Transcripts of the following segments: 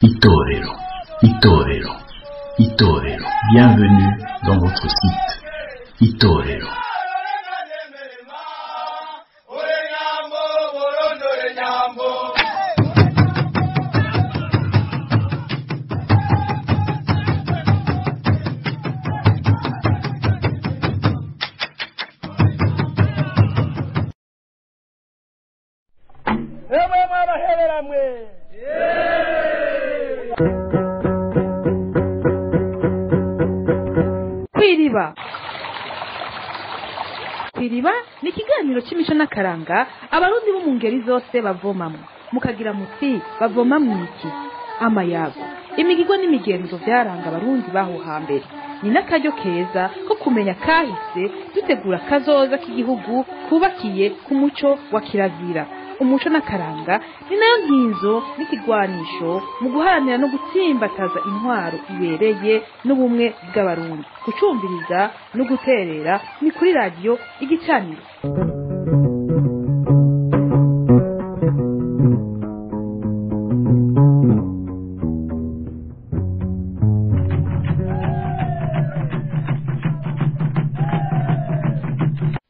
Itorero, Itorero, Itorero. Bienvenue dans votre site Itorero. Kwiriba Kwiriba ni ikiganiro cy'imico n'akaranga abarundi bo mu ngeri zose bavomamwo, mukagira muti bavoma mwiki amayago, imigirwa n'imigenzo vyaranga abarundi baho hambere. Ni n'akaryo keza ko kumenya kahise dutegura kazoza k'igihugu kubakiye ku muco wa kirazira. Umuco n'akaranga ni nayo nkinzo n'ikigwanisho mu guharanira no gutsimbataza intwaro ibereye n'ubumwe bw'abarundi. Gucumbiriza no guterera ni kuri radio Igicaniro.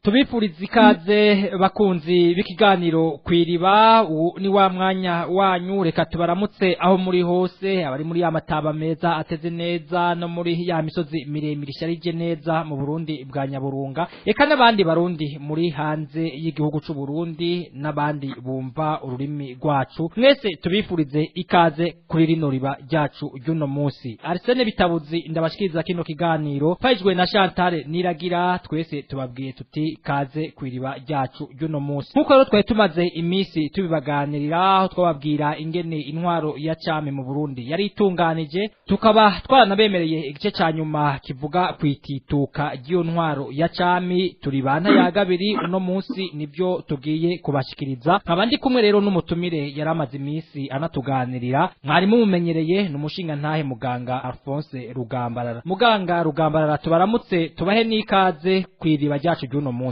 Tubifuriza ikaze bakunzi b'ikiganiro kwiriba. Ni wa mwanya wanyu, reka tubaramutse aho muri hose, abari muri ya mataba meza ateze neza no muri ya misozi miremire isharije neza mu Burundi bwa Nyaburunga, eka n'abandi barundi muri hanze y'igihugu c'u Burundi n'abandi bumva ururimi rwacu. Mwese tubifurize ikaze kuri rino riba ryacu ry'uno munsi. Arsene Bitabuzi ndabashikiriza kino kiganiro fajwe na Chantal Niragira. Twese tubabwiye tuti kaze kwiriba ryacu ry'uno munsi. Nkuko rero twari tumaze iminsi tubibaganirira, aho twababwira ingene intwaro ya cami mu Burundi yari itunganije, tukaba twaranabemereye igice ca nyuma kivuga kwitituka ry'iyo ntwaro ya cami. Turi bana ya gabiri uno munsi nibyo tugiye kubashikiriza. Nkaba ndi kumwe rero n'umutumire yaramaze iminsi anatuganirira, mwarimu mumenyereye n'umushinga ntahe muganga Alphonse Rugambarara. Muganga Rugambarara, tubaramutse tubahe n'ikaze kwiriba ryacu ry'uno munsi.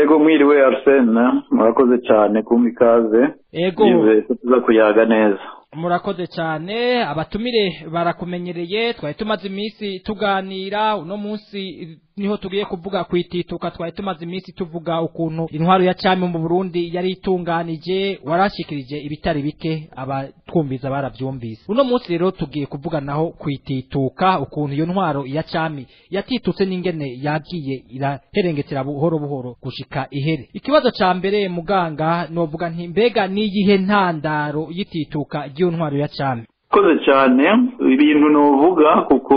Ego mwiriwe Arsene, murakoze cyane kumpa ikaze. Ego nizeye ko tuza kuyaga neza. Murakoze cyane, abatumire barakumenyereye, twari tumaze iminsi tuganira. Uno munsi niho tugiye kuvuga kwitituka. Twari tumaze iminsi tuvuga ukuntu intwaro ya cami mu Burundi yari itunganije, warashikirije ibitari bike abatwumviza baravyumvise. Uno munsi rero tugiye kuvuga naho kwitituka, ukuntu iyo ntwaro ya cami yatitutse n'ingene yagiye iraherengetera buhoro buhoro gushika ihere. Ikibazo ca mbere muganga, novuga nti mbega niyihe ntandaro y'itituka ry'iyo ntwaro ya cami? Koze cyane ibintu novuga, kuko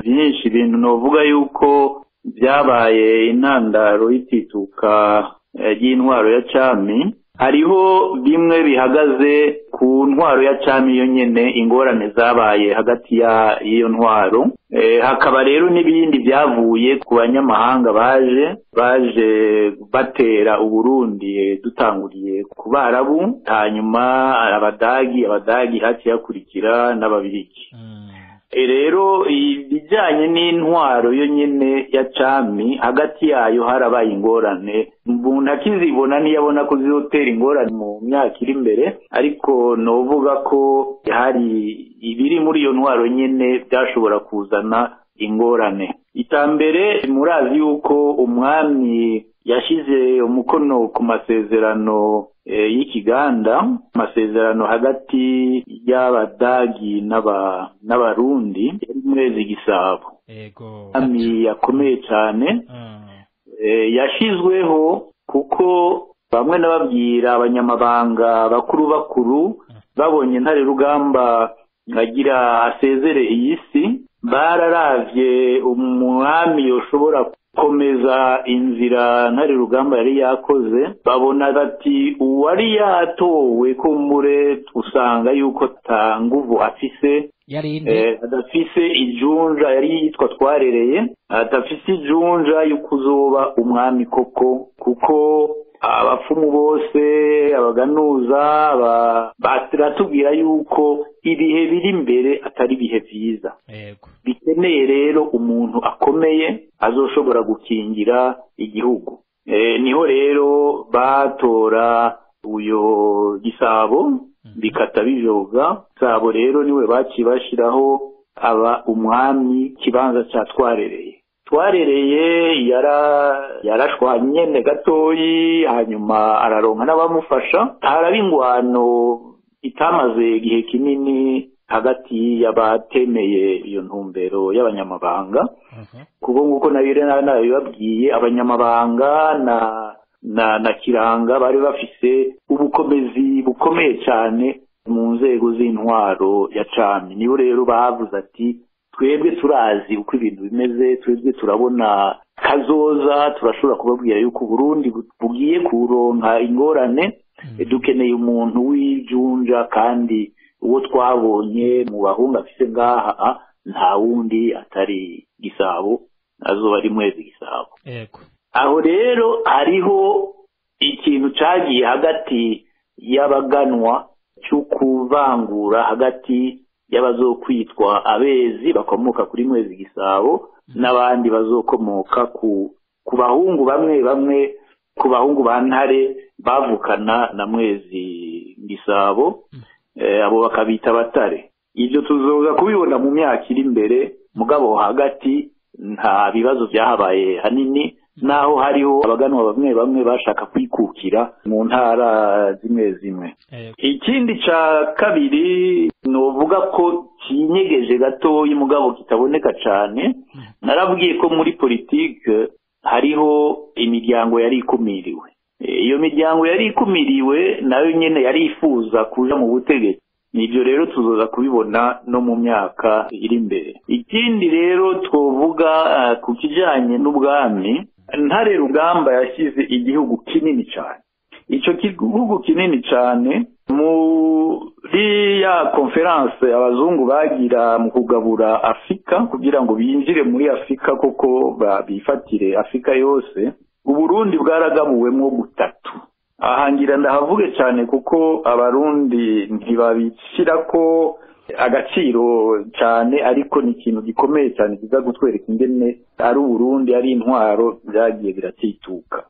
byinshi ibintu novuga yuko byabaye intandaro y'itituka ry'intwaro ya cami. Hariho bimwe bihagaze ku ntwaro ya cami yo nyene, ingorane zabaye hagati y'iyo ntwaro. Hakaba rero n'ibindi byavuye ku banyamahanga baje batera Uburundi, dutanguriye ku Barabu, hanyuma abadagi haciye hakurikira n'Ababirigi. Rero ibijyanye n'intwaro yo nyene ya cami, hagati yayo harabaye ingorane. Umuntu akizibona ntiyabona ko zizotera ingorane mu myaka iri imbere, ariko novuga ko hari ibiri muri iyo ntwaro nyene byashobora kuzana ingorane. Icambere, murazi yuko umwami yashize umukono ku masezerano y'ikiganda, amasezerano hagati y'abadagi n'abarundi yari mwezi Gisabo. Ego ami yakomeye cyane, yashizweho kuko bamwe nababwira abanyamabanga bakuru bakuru babonye Ntare Rugamba agira asezere iyi si, bararavye umwami yoshobora komeza inzira Ntare Rugamba yari yakoze, babona bati uwari yatowe kumure usanga yuko tanguvu afise, adafise ijunja, yari yitwa Twarereye, adafise ijunja y'ukuzoba umwami koko, kuko abapfumu bose abaganuza baratubwira yuko ibihe biri imbere atari ibihe vyiza. Bikeneye rero umuntu akomeye azoshobora gukingira igihugu. Niho rero batora uyo Gisabo. Bikata bijoga. Gisabo rero niwe baciye bashiraho aba umwami kibanza ca Twarereye. Twarereye yarashwanye nyene gatoyi, hanyuma araronka n'abamufasha. Haraba ingwano itamaze igihe kinini hagati y'abatemeye iyo ntumbero y'abanyamabanga, kuko nguko nabire nabibabwiye, abanyamabanga na Kiranga bari bafise ubukomezi bukomeye cyane mu nzego z'intwaro ya cami. Nibo rero bavuze ati twebwe turazi uko ibintu bimeze, twebwe turabona kazoza, turashobora kubabwira yuko Burundi bugiye kuronka ingorane, dukeneye umuntu w'ijunja, kandi uwo twabonye mu bahungu afise ngaha nta wundi atari Gisabo, azoba ari Mwezi Gisabo. Yego. Aho rero hariho ikintu cagiye hagati y'abaganwa cyo kuvangura hagati y'abazokwitwa abezi bakomoka kuri Mwezi Gisabo n'abandi bazokomoka ku bahungu bamwe bamwe, ku bahungu ba Ntare bavukana na Mwezi Gisabo, abo bakabita Batare. Ibyo tuzoza kubibona mu myaka iri imbere, mugabo hagati nta bibazo byahabaye hanini, naho hariho abaganwa bamwe bamwe bashaka kwikukira mu ntara zimwe zimwe. Ikindi ca kabiri novuga ko kinyegeje gatoyi mugabo kitaboneka cane, narabwiye ko muri politike hariho imiryango yari ikumiriwe. Iyo miryango yari ikumiriwe nayo nyene yari ifuza kuja mu butegetsi. Nibyo rero tuzoza kubibona no mu myaka iri imbere. Ikindi rero twovuga ku kijanye n'ubwami, Ntare Rugamba yashyize igihugu kinini cyane. Ico gihugu kinini cyane muri ya conference abazungu bagira mu kugabura Afrika kugira ngo binjire muri Afrika koko bifatire Afrika yose, Uburundi bwaragabuwemwo gutatu. Ahangira ndahavuge cyane kuko abarundi ntibabishirako agaciro cyane, ariko ni ikintu gikomeye cyane kiza gutwereka ingene ari Uburundi ari intwaro byagiye biratituka.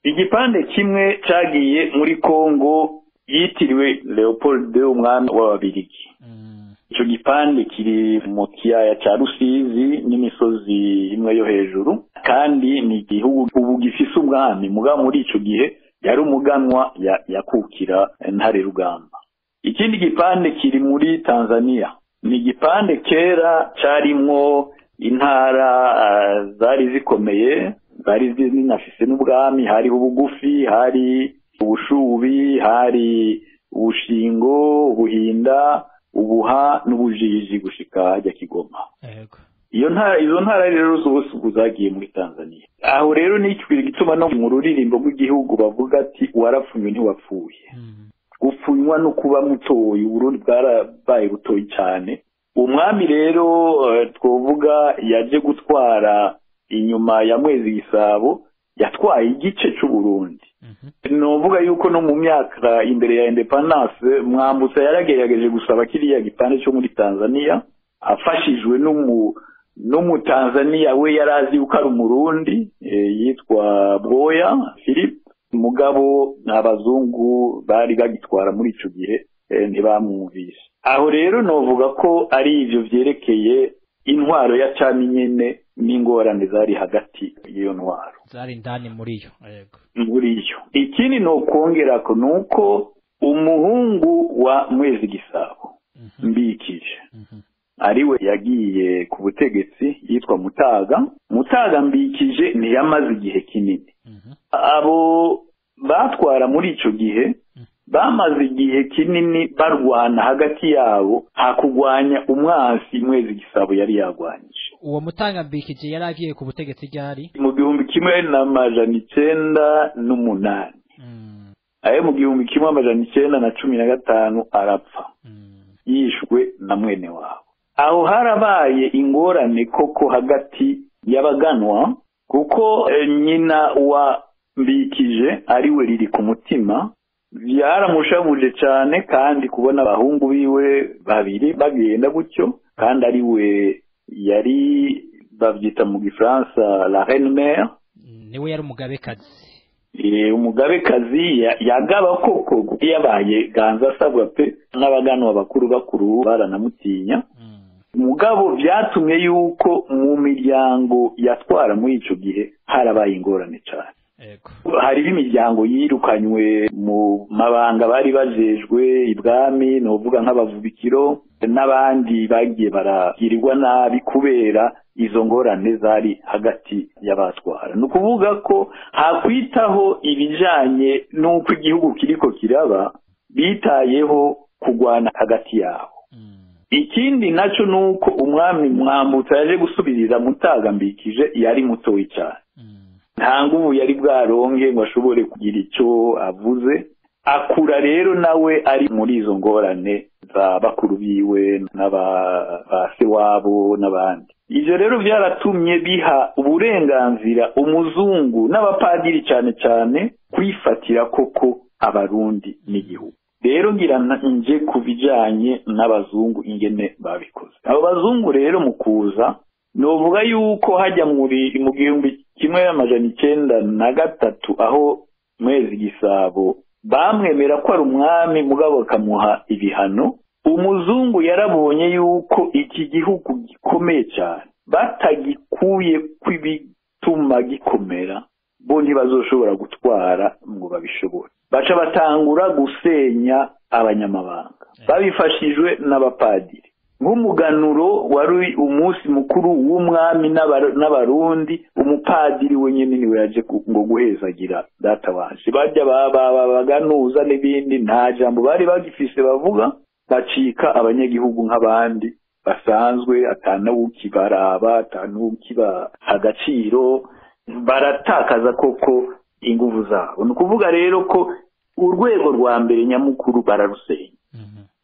Igipande kimwe cagiye muri Kongo yitiriwe Leopold II umwami w'Ababirigi. Ico gipande kiri mu kiyaya ca Rusizi n'imisozi imwe yo hejuru, kandi ni igihugu ubu gifise umwami, mugabo muri ico gihe yari umuganwa yakukira Ntare Rugamba. Ikindi gipande kiri muri Tanzania, ni igipande kera carimwo intara zari zikomeye, zari zinafise n'ubwami, hari ubugufi, hari ubushubi, hari ubushingo, ubuhinda, ubuha n'ubujiji gushika hajya Kigoma. Iyo ntara, izo ntara rero zose ubu zagiye muri Tanzania. Aho rero ni gituma no mu ruririmbo rw'igihugu bavuga ati warapfunywe ntiwapfuye. Gupfunywa no kuba mutoyi, Uburundi bwarabaye butoyi cyane. Umwami rero twovuga yaje gutwara inyuma ya Mwezi Gisabo, yatwaye igice c'Uburundi. Novuga yuko no mu myaka imbere ya independence Mwambutsa yaragerageje gusaba kiriya gipande cyo muri Tanzania, afashijwe n'umutanzania we yarazi yuko ari umurundi, yitwa Bwoya Philip. Mugabo n'abazungu bari bagitwara muri ico gihe ntibamwumvise. Aho rero novuga ko ari ivyo vyerekeye intwaro ya cami nyene n'ingorane zari hagati y'iyo ntwaro zari ndani muri yo. Yego, muri yo. Ikindi no kongerako nuko umuhungu wa Mwezi Gisabo Mbikije ariwe yagiye ku butegetsi yitwa Mutaga. Mutaga Mbikije ntiyamaze igihe kinini. Abo batwara muri ico gihe bamaze igihe kinini barwana hagati yabo, hakugwanya umwansi Mwezi Gisabo yari yagwanyije. Uwo Mutaga Mbikije yari agiye ku butegetsi ryari? Mu 1908. Ayo mu 1915 arapfa, yishwe na mwene wabo. Aho harabaye ingorane koko hagati y'abaganwa, kuko nyina wa Mbikije ariwe riri ku mutima byaramushabuje cyane, kandi kubona abahungu biwe babiri bagenda gutyo, kandi ariwe yari bavyita mu Gifaransa la reine mère, niwe yari umugabekazi. Umugabekazi yagaba koko yabaye ganza asabwa pe, n'abaganwa bakuru bakuru baranamutinya. Mugabo byatumye yuko mu miryango yatwara muri ico gihe harabaye ingorane cyane. Hari imiryango yirukanywe mu mabanga bari bajejwe ibwami, novuga nk'abavubikiro n'abandi bagiye baragirirwa nabi kubera izo ngorane zari hagati y'abatwara. Ni ukuvuga ko hakwitaho ibijanye n'uko igihugu kiriko kiraba, bitayeho kugwana hagati yabo. Ikindi naco nuko umwami Mwambutsa yaje gusubirira Mutaga Mbikije yari mutoyi cyane, nta nguvu yari bwaronke ngo ashobore kugira icyo avuze. Akura rero nawe ari muri izo ngorane za bakuru biwe n'aba se wabo n'abandi. Ivyo rero byaratumye biha uburenganzira umuzungu n'abapadiri cyane cyane kwifatira koko Abarundi n'igihugu. Rero ngira nje kubijanye n'abazungu ingene babikoze. Abo bazungu rero mu kuza, novuga yuko hajya mu 1903 aho Mwezi Gisabo bamwemera ko ari umwami mugabo bakamuha ibihano. Umuzungu yarabonye yuko iki gihugu gikomeye cyane, batagikuye kw'ibituma gikomera bo ntibazoshobora gutwara ngo babishobore. Baca batangura gusenya abanyamabanga babifashijwe n'abapadiri. Nk'umuganuro wari umunsi mukuru w'umwami n'abarundi, umupadiri wenyine niwe yaje ngo guhezagira data wanje. Bajya baganuza n'ibindi, nta jambo bari bagifise bavuga, bacika abanyagihugu nk'abandi basanzwe, atanawukibaraba, atanukiba agaciro, baratakaza koko inguvu zabo. Ni ukuvuga rero ko urwego rwa mbere nyamukuru bararusenya.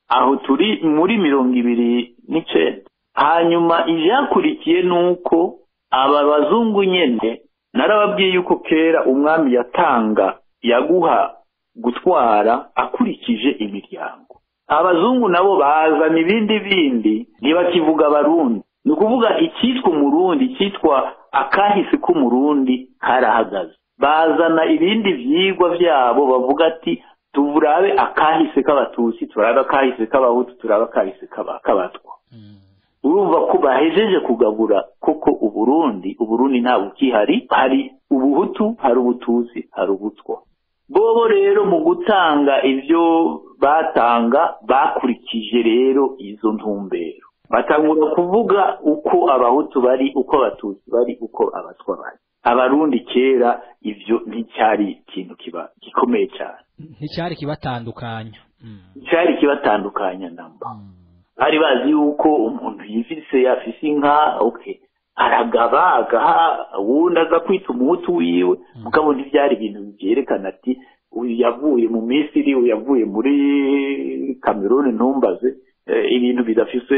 Aho turi muri 29. Hanyuma ivyakurikiye nuko aba bazungu nyene, narababwiye yuko kera umwami yatanga yaguha gutwara akurikije imiryango. Abazungu nabo bazana ibindi bindi, ntibakivuga Abarundi. Ni ukuvuga icyitwa umurundi, icyitwa akahise k'umurundi karahagaze. Bazana ibindi vyigwa vyabo bavuga ati turabe akahise k'abatutsi, turabe akahise k'abahutu, turabe akahise k'abatwa. Urumva ko bahejeje kugabura koko Uburundi. Uburundi nta bukihari, hari ubuhutu, hari ubututsi, hari ubutwa. Bobo rero mu gutanga ivyo batanga bakurikije rero izo ntumbero. Batangura kuvuga uko abahutu bari, uko abatutsi bari, uko abatwa bari. Abarundi kera ivyo nticyari ikintu kiba gikomeye cyane, nticyari kibatandukanya, nticyari kibatandukanya namba. Bari bazi yuko umuntu yifise afise inka, okay, aragaba agaha uwundi aza kwita umuhutu wiwe. Mugabo ntibyari ibintu byerekana ati uyu yavuye mu Misiri, uyu yavuye muri Cameroon, ntumbaze. Ibintu bidafise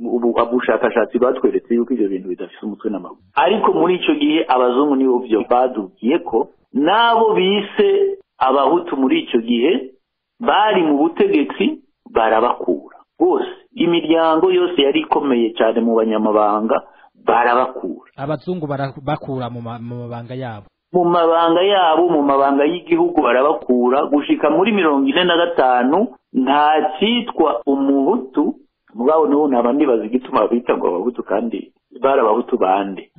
ubushakashatsi batweretse yuko ivyo bintu bidafise umutwe n'amaguru. Ariko muri ico gihe abazungu nibo vyo badugiye ko nabo bise abahutu muri ico gihe bari mu butegetsi barabakura bose. Imiryango yose yari ikomeye cyane mu banyamabanga barabakura. Abazungu barabakura mu mabanga yabo, mu mabanga yabo, mu mabanga y'igihugu barabakura. Gushika muri 45 nta cyitwa umuhutu. Mugabo n'ubu naba ndibaza igituma bita ngo abahutu kandi barabahutu bande.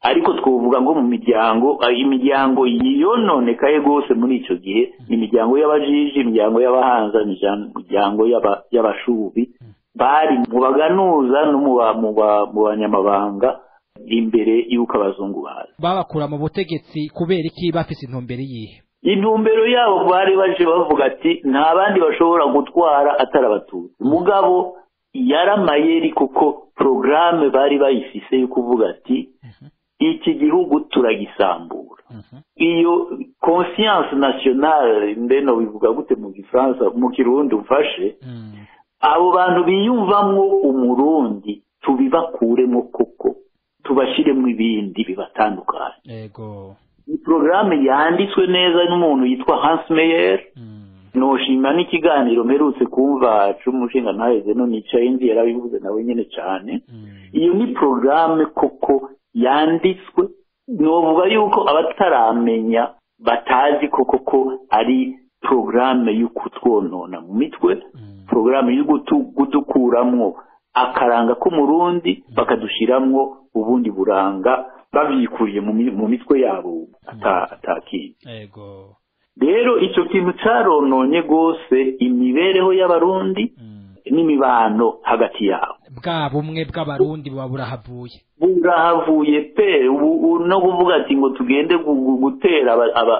Ariko twovuga ngo mu miryango, imiryango yononekaye gose muri ico gihe ni imiryango y'abajiji, imiryango y'abahanza, imiryango y'abashubi. Bari mu baganuza no mu banyamabanga imbere y'uko abazungu baza. Babakura mu butegetsi kubera iki? Bafise intumbero yihe? Intumbero yabo bari baje bavuga ati nta bandi bashobora gutwara atari abatutsi. Mugabo yaramayeri kuko programme bari bayifise yo kuvuga ati iki gihugu turagisambura. Iyo conscience nationale, mbeno bivuga gute mu Gifaransa, mu Kirundi umfashe, abo bantu biyumvamwo umurundi tubibakuremo koko, tubashiremo ibindi bibatandukanye. Yego. Ni programme yanditswe neza n'umuntu yitwa Hans Meyer. Noshima n'ikiganiro mperutse kumva c'umushinga ntaheze no nicaye nzi yarabivuze nawe nyene cyane. Iyo ni programme koko yanditswe. Novuga yuko abataramenya Batazi koko ko ari programme yo kutwonona mu mitwe, programme yo gudukuramwo akaranga k'umurundi, bakadushiramwo ubundi buranga bavyikuriye mu mitwe yabo atakindi. Ego. Rero ico kintu carononye gose imibereho y'abarundi n'imibano hagati yabo. Bwa bumwe bw'abarundi buba burahavuye. Burahavuye pe. Ubu no kuvuga ati ngo tugende gutera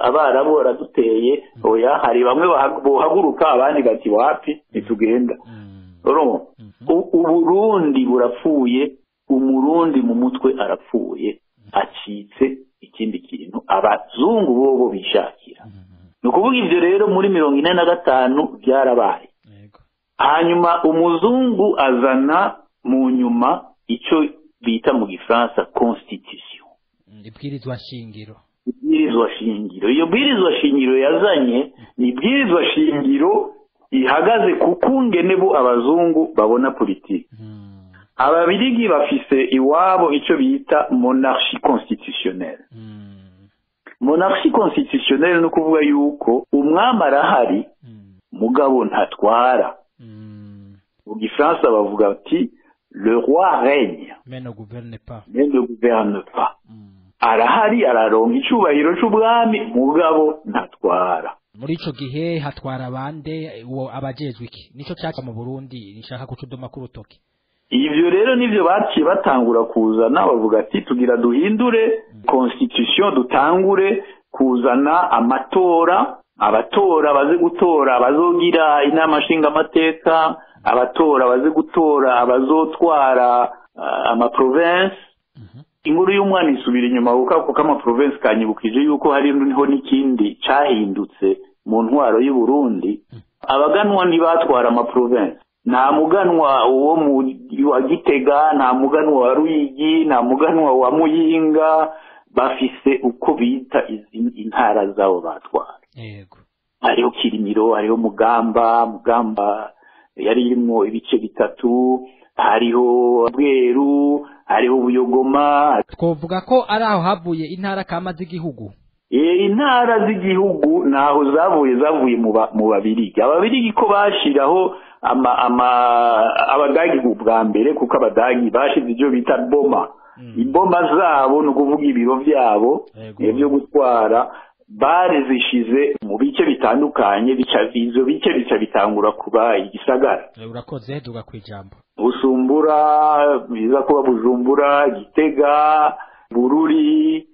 abarabu baraduteye, oya, hari bamwe bohaguruka abandi bati wapi ntitugenda. Uburundi burapfuye, umurundi mu mutwe arapfuye, acitse ikindi kintu abazungu bobo bishakira. Ni ukuvuga ivyo rero muri 45 byarabaye. Hanyuma umuzungu azana mu nyuma ico bita mu Gifaransa constitution, ibwirizwa shingiro. Ibwirizwa shingiro. Iyo bwirizwa shingiro yazanye ni ibwirizwa shingiro ihagaze ku kungene bo abazungu babona politiki. Ababirigi bafise iwabo ico bita monarchie constitutionnelle. Monarchie constitutionnelle ni ukuvuga yuko umwami arahari, mugabo ntatwara. Mu Gifaransa bavuga ati le roi règne mais ne gouverne pas. Mais ne gouverne pas. Arahari, araronka icubahiro c'ubwami, mugabo ntatwara. Muri ico gihe hatwara bande? Uwo abajejwe iki nico caca mu Burundi nishaka kucudoma ku rutoki? Ivyo rero nivyo baciye batangura kuzana, bavuga ati tugira duhindure constitution, dutangure kuzana amatora, abatora baze gutora abazogira inama nshingamateka, abatora baze gutora abazotwara ama province. Inkuru y'umwana isubira inyuma, kuko ama province kanyibukije yuko hariho n'ikindi cahindutse mu ntwaro y'u Burundi. Abaganwa ntibatwara ama province. Nta muganwa wo mu wa Gitega, nta muganwa wa Ruyigi, nta muganwa wa Muyinga, bafise uko bita intara zabo batwara. Yego. Hariho Kirimiro, hariho Mugamba, Mugamba yari irimwo ibice bitatu, hariho Bweru, hariho Buyogoma. Twovuga ko ari aho havuye intara kama z'igihugu. Intara z'igihugu naho zavuye mu Babirigi. Ababirigi ko bashiraho ama ama abadagi bwa mbere, kuko abadagi bashize ibyo bita boma. Iboma zabo ni ukuvuga ibiro vyabo byo gutwara, barizishize mu bice bitandukanye, bica ivyo bice bica bitangura kuba igisagara. Urakoze, duga kwijambo. Busumbura biza kuba Bujumbura, Gitega, Bururi,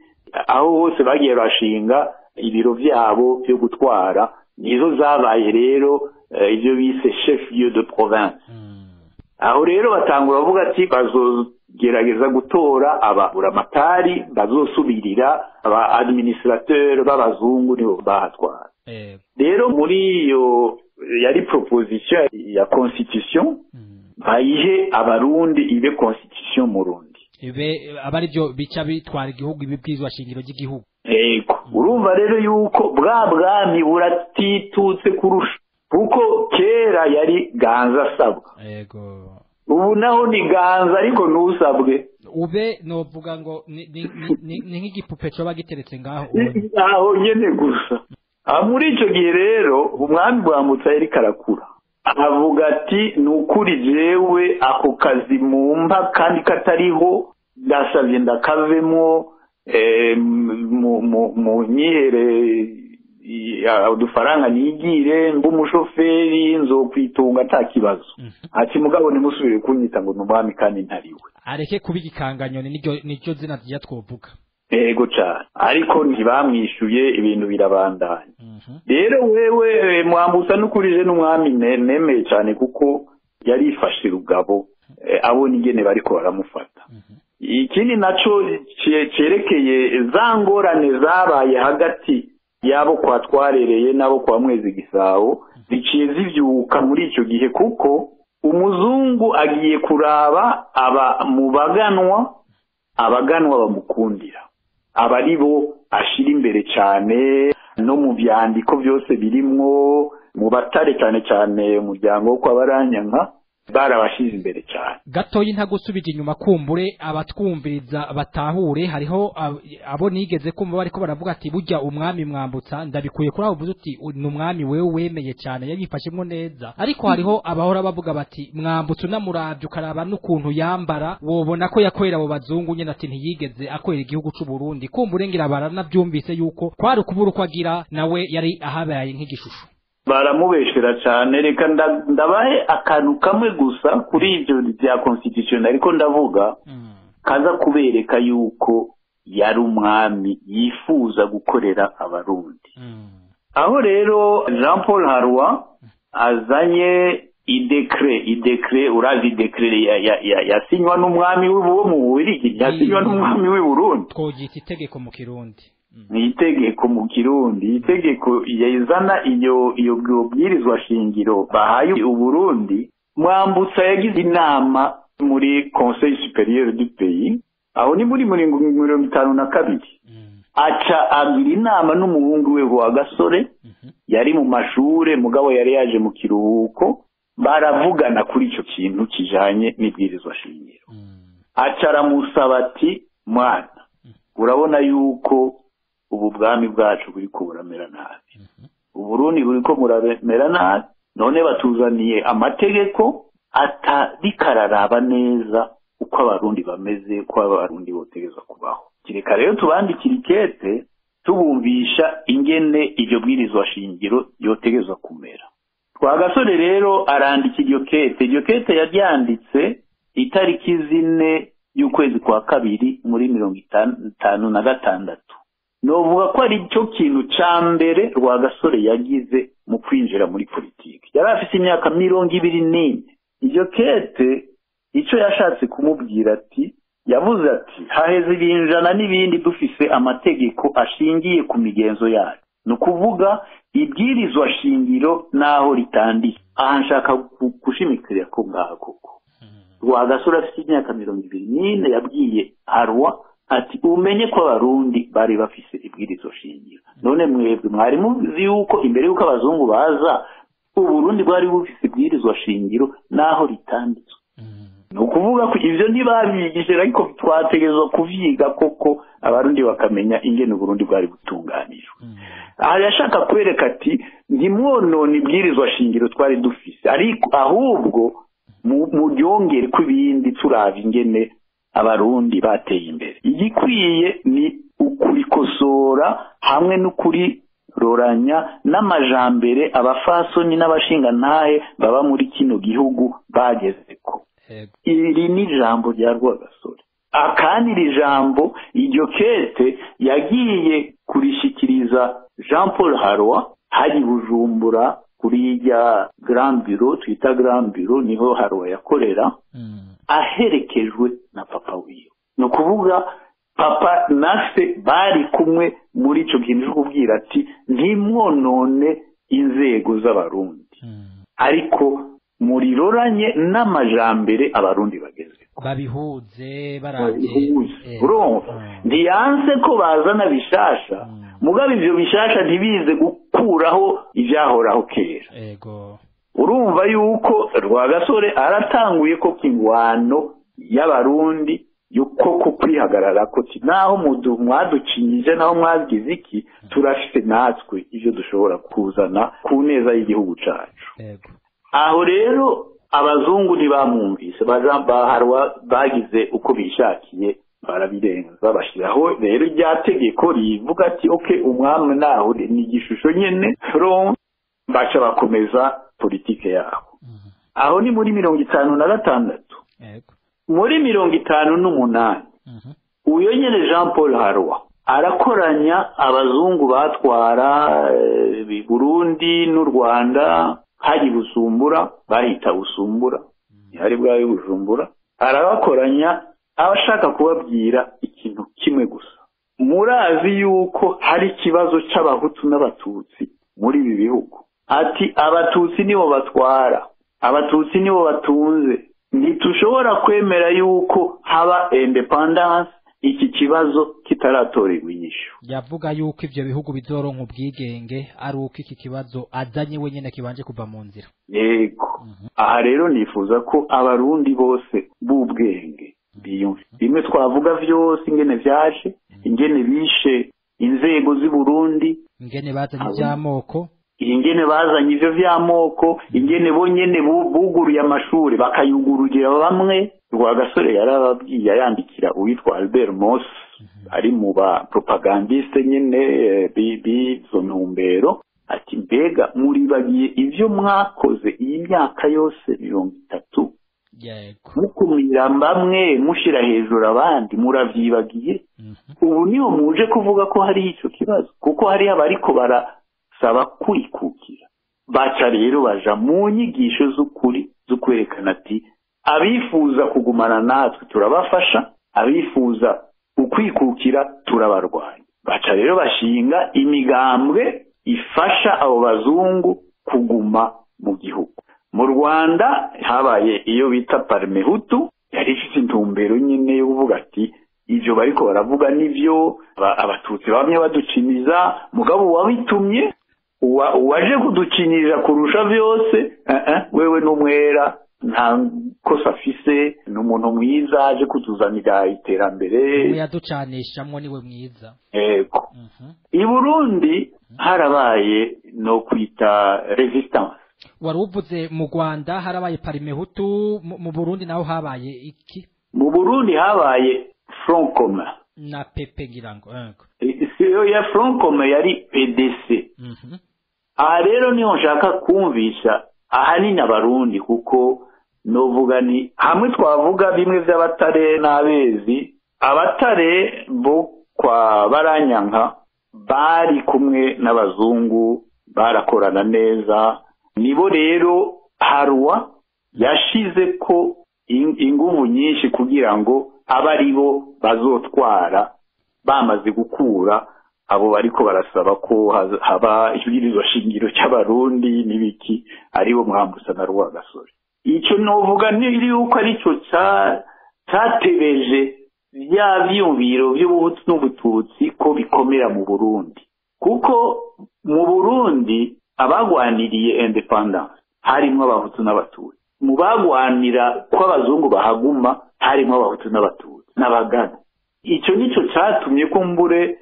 aho hose bagiye bashinga ibiro vyabo byo gutwara, nizo zabaye rero ivyo bise chef lieu de province. Aho rero batangura bavuga ati bazogerageza gutora ababuramatari bazosubirira aba administrateur b'abazungu, nibo bahatwara. Rero muri iyo yari proposition ya constitution, bayihe abarundi ibe constitution murundi, ibe abari byo bica bitwara igihugu, ibibwizwa shingiro ry'igihugu. Ego. Urumva rero yuko bwa bwami buratitutse kurusha, kuko kera yari ganza sabwa. Yego. Ubu naho ni ganza ariko ntusabwe. Ube novuga ngo ni nk'igipupe coba giteretse ngaho. Aho nyene gusa. Muri ico gihe rero umwami Bwambutsa yari karakura, avuga ati nukuri jewe ako kazi mumpa kandi katariho, ndasavye ndakavemwo, mu nyihere udufaranga nigire mbe umushoferi, nzokwitunga ata kibazo. Ati mugabo nimusubire kunyita ngo n'umwami kandi ntariwe. Areke kuba igikanganyoni, niryo zina rya twovuga. Ego cane, ariko ntibamwishuye, ibintu birabandanya. Rero wewe Mwambutsa n'ukurije n'umwami nemeye cyane, kuko yarifashe rugabo abona ingene bariko baramufata. Ikindi naco cerekeye za ngorane zabaye hagati yabo kwa Twarereye nabo kwa Mwezi Gisabo, ziciye zivyuka muri ico gihe, kuko umuzungu agiye kuraba aba mu baganwa, abaganwa bamukundira abari bo ashira imbere cyane, no mu vyandiko byose birimwo mu batare, cyane cyane umuryango wo kwa Baranyanka. Barabashize imbere cyane. Gatoyi ntagusubije inyuma, kumbure abatwumviriza batahure, hariho abo nigeze kumva bariko baravuga ati burya umwami Mwambutsa, ndabikuye kuri abo uvuze uti ni umwami wewe wemeye cyane, yabifashemwo neza. Ariko hariho abahora bavuga bati Mwambutsa unamuravye ukaraba n'ukuntu yambara wobona ko yakorera abo bazungu nyene, ati ntiyigeze akorera igihugu c'u Burundi. Kumbure ngira baranavyumvise yuko kwari ukubura uko agira, nawe yari ahabaye nk'igishusho. Baramubeshera cyane. Reka ndabahe akantu kamwe gusa kuri ibyo bya constitution, ariko ndavuga kaza kubereka yuko yari umwami yifuza gukorera Abarundi. Aho rero Jean Paul Harroy azanye idécret, urazi idécret yasinywa n'umwami wo mu Bubiligi, yasinywa n'umwami w'i Burundi. Twogita itegeko mu Kirundi. Ni itegeko mu Kirundi, itegeko yazana iyo bwirizwa shingiro bahaye Uburundi. Mwambutsa yagize inama muri Conseil supérieur du pays, aho ni muri 52, aca agira inama n'umuhungu we wa Gasore, yari mu mashure mugabo yari yaje mu kiruhuko, baravugana kuri ico kintu kijanye n'ibwirizwa shingiro. Aca aramusaba ati mwana, urabona yuko ubu bwami bwacu buriko buramera nabi, Uburundi buriko buramera nabi, none batuzaniye amategeko atarikararaba neza uko Abarundi bameze, uko Abarundi botegezwa kubaho. Kireka rero tubandikira ikete tubumvisha ingene iryo bwirizwa shingiro yotegezwa kumera. Rwagasore rero arandika iryo kete. Iryo kete yaryanditse itariki 4 y'ukwezi kwa kabiri muri 56. Novuga ko ari cyo kintu ca mbere Rwagasore yagize mu kwinjira muri politiki. Yari afise imyaka 24. Iryo kete ico yashatse kumubwira ati, yavuze ati haheze ibinjana n'ibindi dufise amategeko ashingiye ku migenzo yacu, ni ukuvuga ibwirizwa shingiro naho ritanditse. Aha nshaka gushimikira ko ngaha koko Rwagasore afite imyaka 24 yabwiye Harroy ati umenye ko Abarundi bari bafise ibwirizwa shingiro, none mwebwe mwari muzi yuko imbere yuko abazungu baza Uburundi bwari bufise ibwirizwa shingiro naho ritanditswe. Ni ukuvuga ko ivyo ntibabigishije, ariko twategerezwa kuvyiga koko Abarundi bakamenya ingene Uburundi bwari butunganijwe. Aha yashaka kwereka ati ntimwonone ibwirizwa shingiro twari dufise, ariko ahubwo muryongere ko ibindi turaba ingene Abarundi bateye imbere. Igikwiye ni ukurikosora hamwe n'ukuriroranya n'amajambere abafasoni n'abashingantahe baba muri kino gihugu bagezeko. Iri ni ijambo rya Rwagasore. Akandi iri jambo iryo kete yagiye kurishikiriza Jean Paul Harroy hari Bujumbura kuri rya Grand Bureau, twita Grand Bureau, niho Harroy yakorera, aherekejwe na papa wiwe. Ni ukuvuga papa na se bari kumwe muri ico kintu cyo kubwira ati ntimwonone inzego z'Abarundi, ariko muriroranye n'amajambere Abarundi bageze, babihuze baravye. Urumva ntiyanse ko bazana bishasha, mugabo ivyo bishasha ntibize gukuraho ivyahoraho kera. Urumva yuko Rwagasore aratanguye ko kingwano y'Abarundi yuko kwihagarara ko naho mwaducinyije naho mwagize iki, turafise natwe ivyo dushobora kuzana ku neza y'igihugu cacu. Aho rero abazungu ntibamwumvise, Harroy bagize uko bishakiye barabirenza, bashiraho rero rya tegeko rivuga ati okay umwami naho ni igishusho nyene, baca bakomeza politike yabo. Aho ni muri 56. Muri 58 uyo nyene Jean Paul Harroy arakoranya abazungu batwara Burundi n'u Rwanda, hari Busumbura, bahita Busumbura, hari bwayo Bujumbura, arabakoranya abashaka kubabwira ikintu kimwe gusa. Murazi yuko hari ikibazo c'Abahutu n'Abatutsi muri ibi bihugu. Ati Abatutsi nibo batwara, Abatutsi nibo batunze, ntitushobora kwemera yuko haba independence iki kibazo kitaratorerwa inyishu. Yavuga yuko ivyo bihugu bizoronka ubwigenge ari uko iki kibazo azanye wenyene kibanje kuva mu nzira. Yego. Aha rero nifuza ko abarundi bose b'ubwenge biyumve bimwe twavuga vyose, ingene vyaje, ingene bishe inzego z'i Burundi, ingene bazanye ivy'amoko, ingene bazanye ivyo vy'amoko, ingene bonyene buguruye amashuri bakayugururira bamwe. Rwagasore yarababwiye, yandikira uwitwa Albert Moss ari mu ba propagandiste nyene b'izo ntumbero, ati mbega muribagiye ivyo mwakoze iyi myaka yose 30? Yego. Mukumira bamwe mushira hejuru abandi, muravyibagiye? Ubu niho muje kuvuga ko hari ico kibazo, kuko hari abariko barasaba kwikukira. Baca rero baja mu nyigisho z'ukuri zo kwerekana ati abifuza kugumana natwe turabafasha, abifuza ukwikukira turabarwanya. Baca rero bashinga imigambwe ifasha abo bazungu kuguma mu gihugu. Mu Rwanda habaye iyo bita Parmehutu, yari ifite intumbero nyine yo kuvuga ati ivyo bariko baravuga nivyo, abatutsi bamwe baduciniza, mugabo wabitumye uwaje kuducinirira kurusha vyose, wewe n'umwera, nta kosa afise, ni umuntu mwiza aje kutuzanira iterambere, yaducanishamwo niwe mwiza. Yego. I Burundi harabaye no kwita resistance. Wari uvuze mu Rwanda harabaye Parmehutu, mu Burundi naho habaye iki? Mu Burundi habaye Front Commun na PP ngira ngo. Iyo ya Front Commun yari PDC. Aha rero niho nshaka kumvisha ahanini abarundi, kuko novuga ni hamwe twavuga bimwe vy'abatare n'abezi. Abatare bo kwa Baranyanka bari kumwe n'abazungu, barakorana neza. Nibo rero Harwa yashize ko inguvu nyinshi kugira ngo abaribo bazotwara bamaze gukura abo bariko barasaba ko haba ibwirizwa shingiro cy'abarundi n'ibiki, aribo Mwambutsa na Rwagasore. Ico novuga ni yuko arico cyatebeje bya vyumviro by'ubuhutu n'ubututsi ko bikomera mu Burundi, kuko mu Burundi abagwaniriye independence harimwo abahutu n'abatutsi, mu bagwanira ko abazungu bahaguma harimwo abahutu n'abatutsi n'abagana. Ico nico catumye kumbure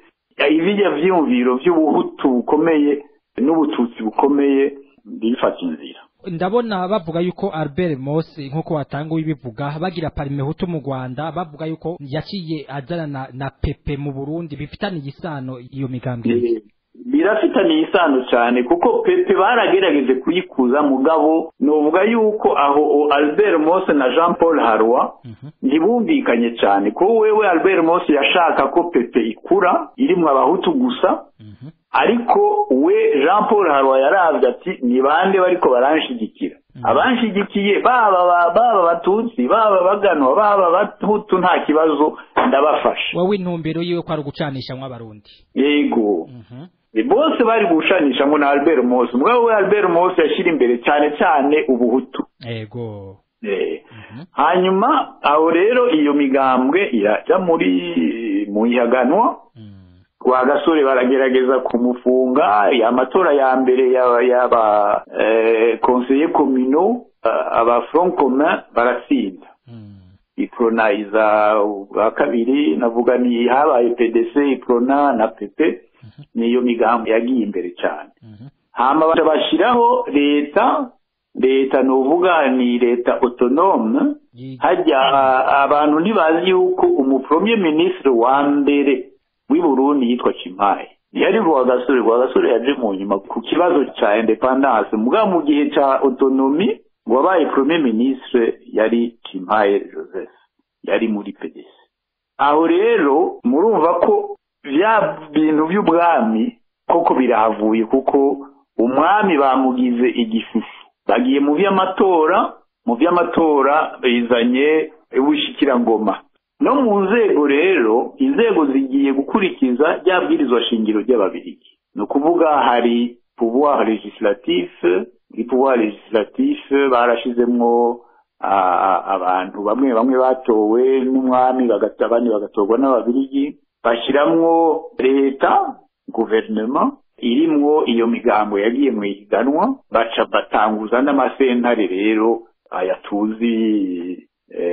ibijya vyumviro vy'ubuhutu bukomeye n'ubututsi bukomeye bifata inzira. Ndabona bavuga yuko Albert Moss, nkuko watanga ubivuga, bagira Parmehutu mu Rwanda, bavuga yuko yaciye azana na PP mu Burundi, bifitanye isano iyo migambwe? Birafitanye isano cyane, kuko PP baragerageje kuyikuza, mugabo novuga yuko aho Albert Moss na Jean Paul Harwa ntibumvikanye cyane, ko wewe Albert Moss yashaka ko PP ikura irimwo abahutu gusa, ariko we Jean Paul Harwa yaravye ati ni bande bariko baranshigikira, abanshigikiye baba abatutsi, baba baganwa, baba abahutu, nta kibazo ndabafasha. Wowe intumbero yiwe ko ari ugucanishamwo abarundi? Yego. Bose bari gucanishamwo na Albert Moss, mugabo we Albert Moss yashira imbere cyane cyane ubuhutu. Yego. Hanyuma aho rero iyo migambwe iraja muri mu ihaganwa. Rwagasore baragerageza kumufunga, amatora ya mbere y'aba conseiller communaux, aba Front Commun baratsinda. Iprona iza ubwa kabiri, navuga ni habaye PDC, Iprona na PP, niyo migambo yagiye imbere cyane. Hama bashiraho leta novuga ni leta autonome. Hajya abantu ntibazi yuko umu premier ministre wa mbere w'i Burundi yitwa Cimpaye, yari Rwagasore. Rwagasore yaje mu nyuma ku kibazo ca independence, mugabo mu gihe ca autonomie wabaye premier ministre yari Cimpaye Joseph, yari muri PDC. Aho rero murumva ko vya bintu by'ubwami koko birahavuye, kuko umwami bamugize igishusho. Bagiye mu vy'amatora bizanye ubushikirangoma. No mu nzego rero, inzego zigiye gukurikiza rya bwirizwa shingiro ry'ababirigi. No kuvuga hari pouvoir législatif, muri pouvoir législatif barashizemwo abantu bamwe bamwe batowe n'umwami, abandi bagatorwa n'ababirigi. Bashiramwo leta, guverinoma irimwo iyo migambo yagiye mu ihiganwa, baca batanguza n'amasentare rero aya tuzi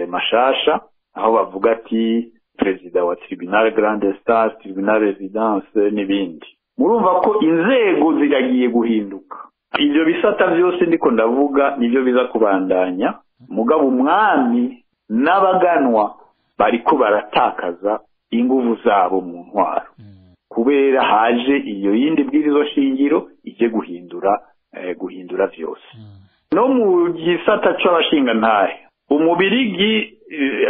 mashasha, aho bavuga ati perezida wa tribunal grande instance, tribunal residence n'ibindi. Murumva ko inzego ziragiye guhinduka. Ivyo bisata vyose ndiko ndavuga nivyo biza kubandanya, mugabo umwami n'abaganwa bariko baratakaza inguvu zabo mu ntwaro, kubera haje iyo yindi bwirizo shingiro ije guhindura vyose. No mu gisata c'abashingantahe umubirigi,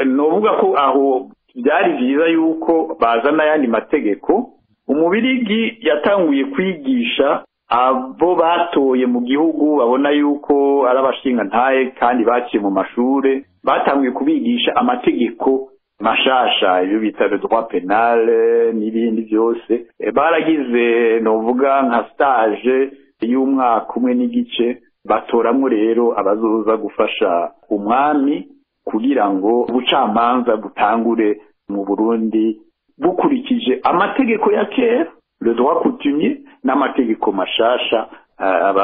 novuga ko aho byari vyiza yuko bazana yandi mategeko. Umubirigi yatanguye kwigisha abo batoye mu gihugu babona yuko ari abashingantahe kandi baciye mu mashure, batanguye kubigisha amategeko mashasha, ibyo bita le droit pénal n'ibindi byose. Baragize novuga nka stage y'umwaka umwe n'igice, batoramwo rero abazoza gufasha umwami kugira ngo ubucamanza butangure mu Burundi bukurikije amategeko ya kera, le droit coutumier, n'amategeko mashasha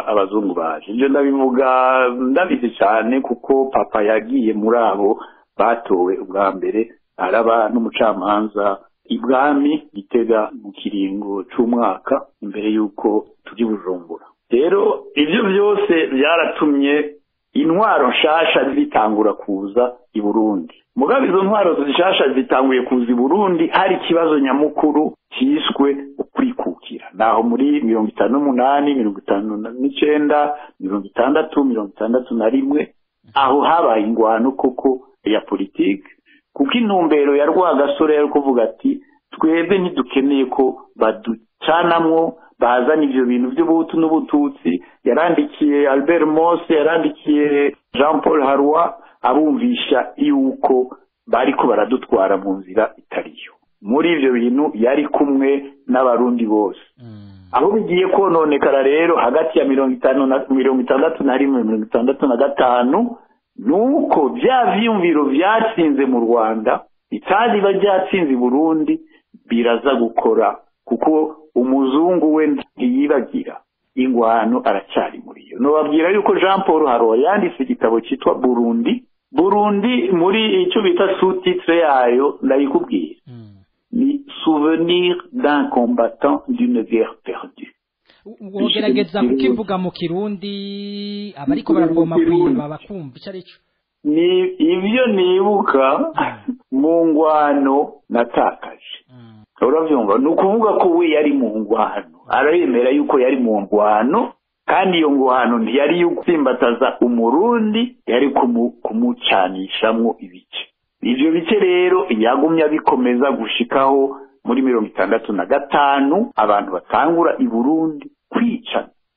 abazungu baje. Ivyo ndabivuga ndabizi cyane kuko papa yagiye muri abo batowe ubwa mbere, araba n'umucamanza ibwami Gitega mu kiringo c'umwaka imbere yuko tuji Bujumbura. Rero ivyo byose byaratumye intwaro nshasha zitangura kuza i Burundi. Mugabo izo ntwaro zishasha zitanguye kuza i Burundi hari ikibazo nyamukuru cyiswe ukwikukira. Naho muri 58, 59, 60, 61 aho habaye ingwano koko ya politike, kuko intumbero ya Rwagasore yari kuvuga ati twebwe ntidukeneye ko baducanamwo bazana ivyo bintu by'ubuhutu n'ubututsi. Yarandikiye Albert Mose, yarandikiye Jean Paul Harroy, abumvisha yuko bariko baradutwara mu nzira itariyo. Muri ivyo bintu yari kumwe n'abarundi bose. Aho bigiye kononekara rero hagati ya 50 na 61, 65, nuko vya vyumviro vyatsinze mu Rwanda bitari byatsinze i Burundi biraza gukora, kuko umuzungu we ntiyibagira ingwano aracyari muri yo. Nobabwira yuko Jean Paul Harroy yanditse igitabo cyitwa Burundi. Burundi muri icyo bita sous-titre yayo ndayikubwira, ni souvenir d'un combattant d'une guerre perdue. Ugerageza kukivuga mu Kirundi abariko baravoma kwiba bakumva ico arico. Ni ivyo nibuka mu ngwano natakaje. Uravyumva, ni ukuvuga ko we yari mu ngwano, aremera yuko yari mu ngwano, kandi iyo ngwano ntiyari yo gutsimbataza umurundi, yari kumucanishamwo ibice. Ivyo bice rero yagumye abikomeza gushikaho muri 65 abantu batangura i Burundi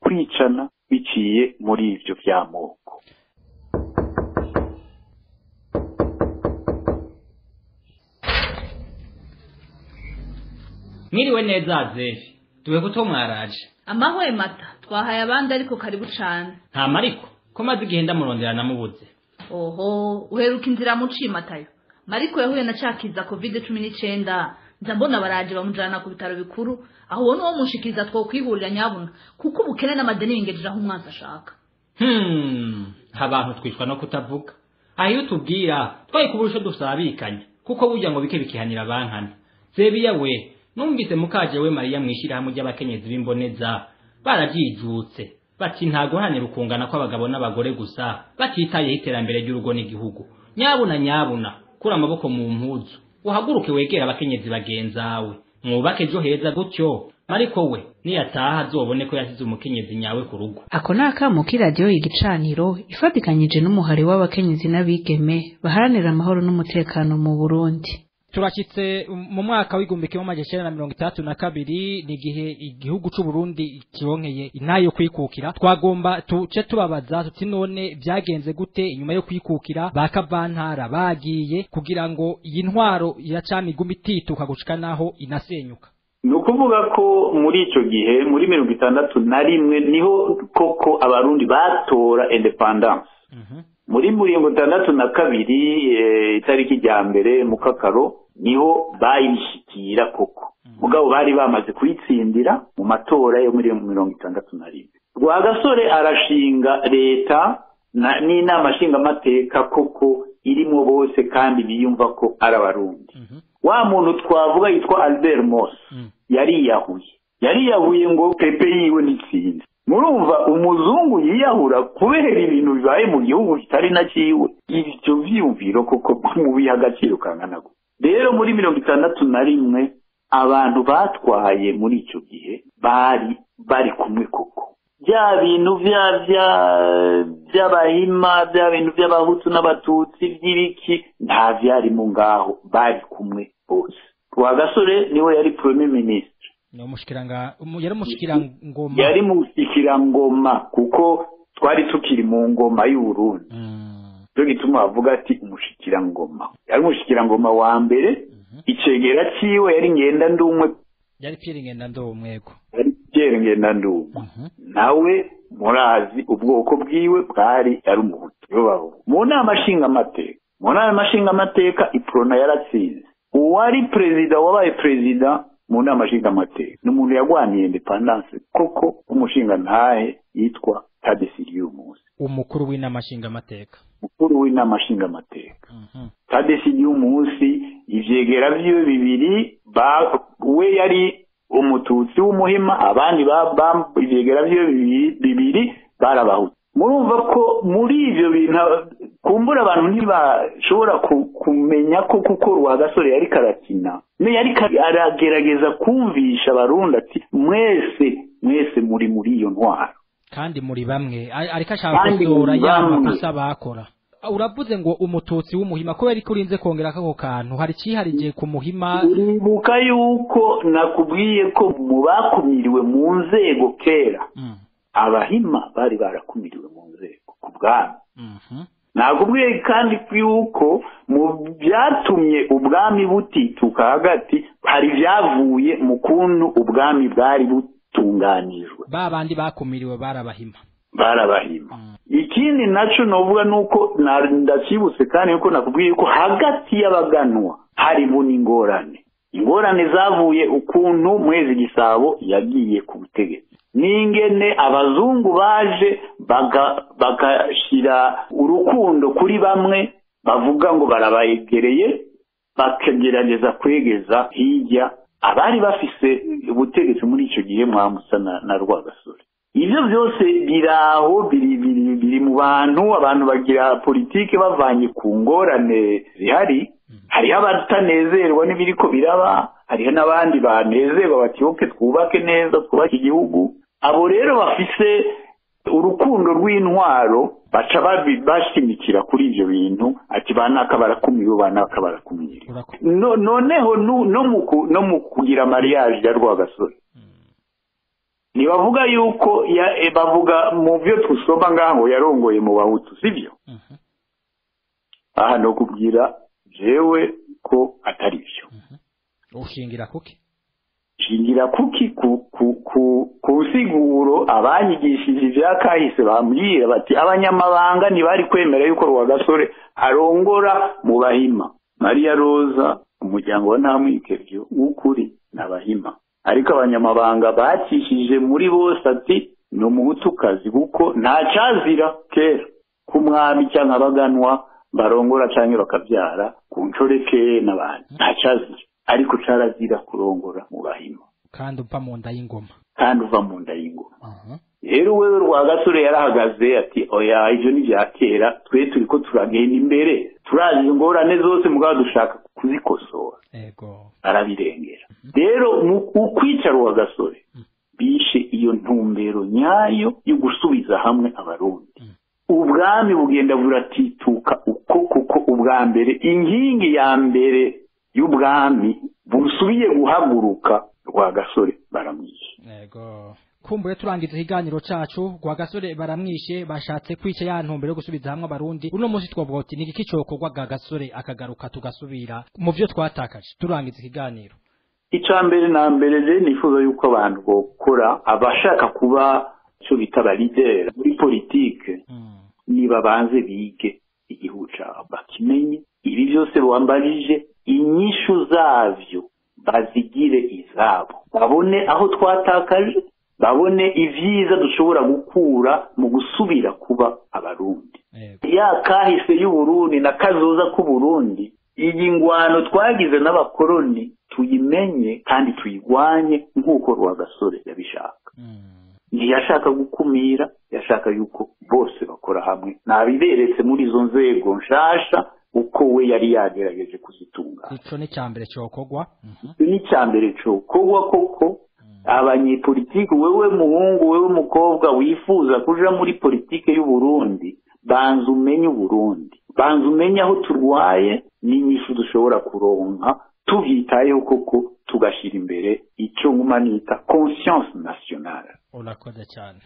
kwicana biciye muri ivyo vy'amoko. Mwiriwe neza Zefi, tuwe kuto mwaraje. Amahwe mata, twahaye abandi ariko karibu cane. Nta mariko, ko maze igihe ndamurondera namubuze. Oho, uheruka inzira muciye matayo. Mariko yahuye na cakiza COVID-19, nza mbona baraje bamujana ku bitaro bikuru, aho ubona uwo mushikiriza twokwihurira nyabuna, kuko ubukene n'amadeni bingejeje aho umwanzi ashaka. Abantu twicwa no kutavuga. Aho iyo tubwira, twari kuburusho dusabikanya, kuko burya ngo bike bikihanira bankana. Zebiya we, numvise mukaje we Mariya mwishirahamwe ry'abakenyezi b'imboneza barabyijutse bati nta guhanira ukungana kw'abagabo n'abagore gusa, batitayeho iterambere ry'urugo n'igihugu. Nyabuna nyabuna, kura amaboko mu mpuzu, uhaguruke wegera abakenyezi bagenzawe, mwubake ejo heza gutyo. Mariko we niyataha azobone ko yasize umukenyezi nyawe ku rugo. Ako ni akamo k'iradiyo Igicaniro ifatikanije n'umuhari w'abakenyezi n'abigeme baharanira amahoro n'umutekano mu Burundi. Turashitse mu mwaka w'1962, ni gihe igihugu c'u Burundi kironkeye intayo kwikukira. Twagomba tuce tubabaza tuti none byagenze gute inyuma yo kwikukira bakavantara bagiye kugira ngo iyi ntwaro ya cami iguma itituka gushika naho inasenyuka? Ni ukuvuga ko muri ico gihe muri 61 niho koko abarundi batora independence. Muri 62 itariki rya mbere mu Kakaro niho bayishikira koko. Mugabo bari bamaze kuyitsindira mu matora yo muri 61. Rwagasore arashinga leta n'inama nshingamateka koko irimo bose kandi biyumva ko ari abarundi. Wa muntu twavuga yitwa Albert Moss yariyahuye ngo pepe yiwe nitsinze. Murumva umuzungu yiyahura kubera ibintu bibaye mu gihugu kitari na ciwe. Ivyo vyiyumviro koko mu biha agaciro kangana gute? Rero muri 61 abantu batwaye muri ico gihe bari kumwe koko. Bya bintu by'abahima, bya bintu by'abahutu n'abatutsi by'ibiki nta vyari mu ngaho, bari kumwe bose. Rwagasore niwe yari premier ministre. No mushikiranga yari mushikirangoma. Yari mushikirangoma kuko twari tukiri mu ngoma y'u Burundi. Cyo gituma avuga ati umushikirangoma. Yari umushikirangoma wa mbere. Icegera ciwe yari ngenda ndumwe. Yari Pierre Ngendandumwe yego. Yari Pierre Ngendandumwe. Nawe murazi ubwoko bwiwe bwari yari umuhutu. Yobaho. Mu nama nshingamateka. Mu nama nshingamateka Iprona yaratsinze. Uwari president wabaye president mu nama nshingamateka n'umuntu yagwaniye independence koko umushinga ntahe yitwa Tadesi Ryumunsi. Umukuru w'inama nshingamateka. Umukuru w'inama nshingamateka. Tadesi Ryumunsi ivyegera vyiwe bibiri we yari umututsi w'umuhima, abandi ivyegera vyiwe bibiri barabahutu. Murumva ko muri ivyo bintu kumbura abantu ntibashobora kumenya ko kuko Rwagasore yari karakina. Ne yari aragerageza kumvisha abarundi ati mwese muri iyo ntwaro kandi muri bamwe, ariko ashaka gukosora ya makosa bakora. Uravuze ngo umututsi w'umuhima kubera ko urinze kongera kako kantu hari ciharije ku muhima. Uribuka yuko nakubwiye ko mu bakumiriwe mu nzego kera abahima bari barakumiriwe mu nzego ku bwami. Nakubwiye kandi yuko mu byatumye ubwami butituka hagati hari byavuye mu kuntu ubwami bwari butunganijwe. Ba bandi bakumiriwe barabahima. Ikindi naco novuga nuko ndakibutse kandi yuko nakubwiye yuko hagati y'abaganwa harimo n'ingorane. Ingorane zavuye ukuntu Mwezi Gisabo yagiye ku butegetsi. Ningene abazungu baje bagashira urukundo kuri bamwe bavuga ngo barabayegereye, bakagerageza kwegeza hirya abari bafise ubutegetsi muri ico gihe Mwambutsa na Rwagasore. Ivyo byose biraho biri mu bantu, abantu bagira politike bavanye ku ngorane zihari. Hariho abatanezerwa n'ibiriko biraba, hariho n'abandi banezerwa bati oke twubake neza, twubake igihugu. Abo rero bafise urukundo rw'intwaro baca bashimikira kuri ivyo bintu ati banaka barakumiwe, banaka barakumira. Noneho no mu kugira mariage ya Rwagasore nibavuga yuko bavuga mu byo tusoma ngaho yarongoye mu bahutu, sivyo? Aha no kubwira jewe ko atari byo. Ushingira kuki? Shingira kuki ku siguro abanyigishije ivyakahise bambwira bati abanyamabanga ntibari kwemera yuko Rwagasore arongora mu bahima. Maria Rosa umuryango wa Ntamwikevyo w'ukuri n'abahima, ariko abanyamabanga bakishije muri bose ati ni umuhutukazi kuko nta cazira kera kumwami cyangwa abaganwa barongora canke bakavyara ku ncoreke n'abandi, nta cazira, ariko carazira kurongora mu bahima kandi uva mu nda y'ingoma. Rero wewe Rwagasore yarahagaze ati oya ivyo ni vya kera, twe turiko turagenda imbere, turazi ingorane zose mugabo dushaka kuzikosora. Ego arabirengera. Rero mu ukwica Rwagasore bishe iyo ntumbero nyayo yo gusubiza hamwe abarundi. Ubwami bugenda buratituka uko kuko ubwa mbere inkingi ya mbere y'ubwami busubiye guhaguruka Rwagasore baramwishe. Ego kumbure turangiza ikiganiro cacu, Rwagasore baramwishe, bashatse kwica ya ntumbero yo gusubiza hamwe abarundi. Uno munsi twavuga uti ni iki cokorwa Rwagasore akagaruka tugasubira mu vyo twatakaje. Turangiza ikiganiro. Ica mbere na mbere je nifuza yuko abantu bokora abashaka kuba cyo bita ba leader muri politique Nibabanze bige igihugu cabo bakimenye. Ibi byose wambarije inyishu zavyo bazigire izabo, babone aho twatakaje, babone ivyiza dushobora gukura mu gusubira kuba Abarundi. Ya kahise y'Uburundi na kazoza k'Uburundi, iyi ngwano twagize n'abakoroni tuyimenye kandi tuyigwanye nk'uko Rwagasore yabishaka. Ntiyashaka gukumira, yashaka yuko bose bakora hamwe. Nabiberetse muri izo nzego nshasha uko we yari yagerageje kuzitunga. Ico ni cyambere cyokorwa. Ni cyambere cyokorwa koko. Abanyepolitiki, wewe muhungu, wewe mukobwa wifuza kuja muri politike y'u Burundi, banza umenye Uburundi, banza umenye aho turwaye n'inyishu dushobora kuronka tuvyitayeho koko, tugashira imbere ico nguma nita conscience nationale. Urakoze cyane.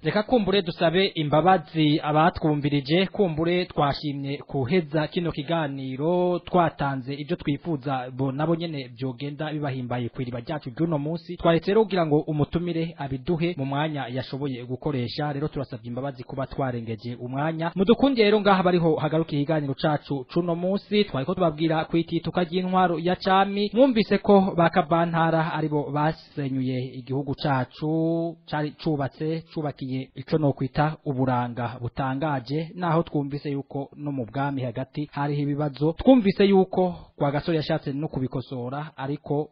Reka kumbure dusabe imbabazi abatwumvirije, kumbure twashimye kuheza kino kiganiro twatanze ibyo twifuza bo nabo nyene byogenda bibahimbaye kwiriba ryacu ry'uno munsi. Twaretse rero kugira ngo umutumire abiduhe mu mwanya yashoboye gukoresha. Rero turasabye imbabazi kuba twarengeje umwanya. Mudukundiye rero ngaha bariho hagaruka ikiganiro cacu c'uno munsi. Twariko tubabwira kwitituka ry'intwaro ya cami. Mwumvise ko bakavantara aribo basenyuye igihugu cacu cari cubatse cubakiye ico no kwita uburanga butangaje, naho twumvise yuko no mu bwami hagati hariho ibibazo. Twumvise yuko Rwagasore yashatse no kubikosora ariko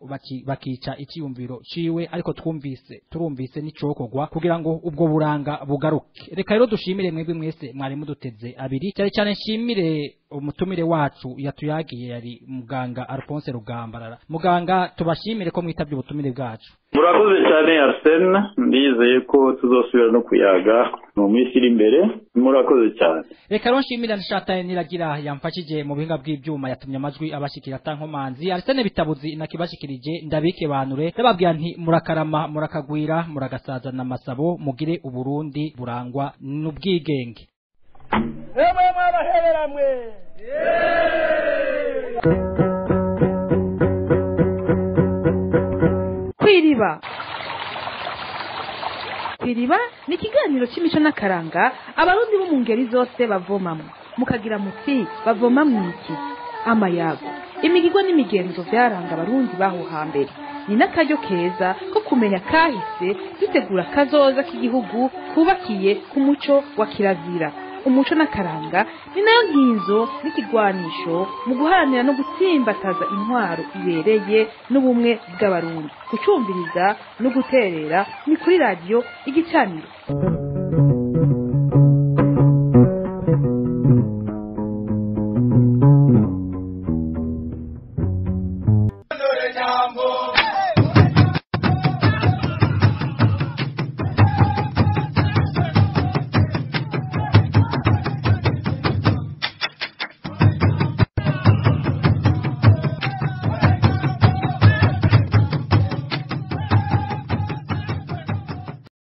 bakica iciyumviro ciwe, ariko twumvise turumvise n'icokogwa kugira ngo ubwo buranga bugaruke. Reka rero dushimire mwebwe mwese mwari muduteze abiri, cyane cyane nshimire umutumire wacu yatuyagiye yari muganga Alphonse Rugambarara. Muganga, tubashimire ko mwitabye ubutumire bwacu. Murakoze cyane Arsene, ndizeye ko tuzosubira no kuyaga mu minsi iri imbere. Murakoze cyane. Reka rero nshimira Nshataye Niragira yamfashije mu buhinga bw'ibyuma yatumye amajwi abashikira atankomanzi. Arsene Bitabuzi nakibashikirije, ndabike banure ndababwira nti murakarama, murakagwira, muragasaza n'amasabo, mugire Uburundi burangwa n'ubwigenge. Emwe mwabaheberamwe. Kwiriba. Kwiriba ni ikiganiro cy'imico n'akaranga abarundi bo mu ngeri zose bavomamwo, mukagira muti bavoma mwiki? Amayago, imigirwa n'imigenzo vyaranga abarundi baho hambere. Ni n'akaryo keza ko kumenya kahise dutegura kazoza k'igihugu kubakiye ku muco wa kirazira. Umuco n'akaranga ni nayo nkinzo n'ikigwanisho mu guharanira no gutsimbataza intwaro ibereye n'ubumwe bw'abarundi. Gucumviriza no guterera ni kuri radio Igicaniro.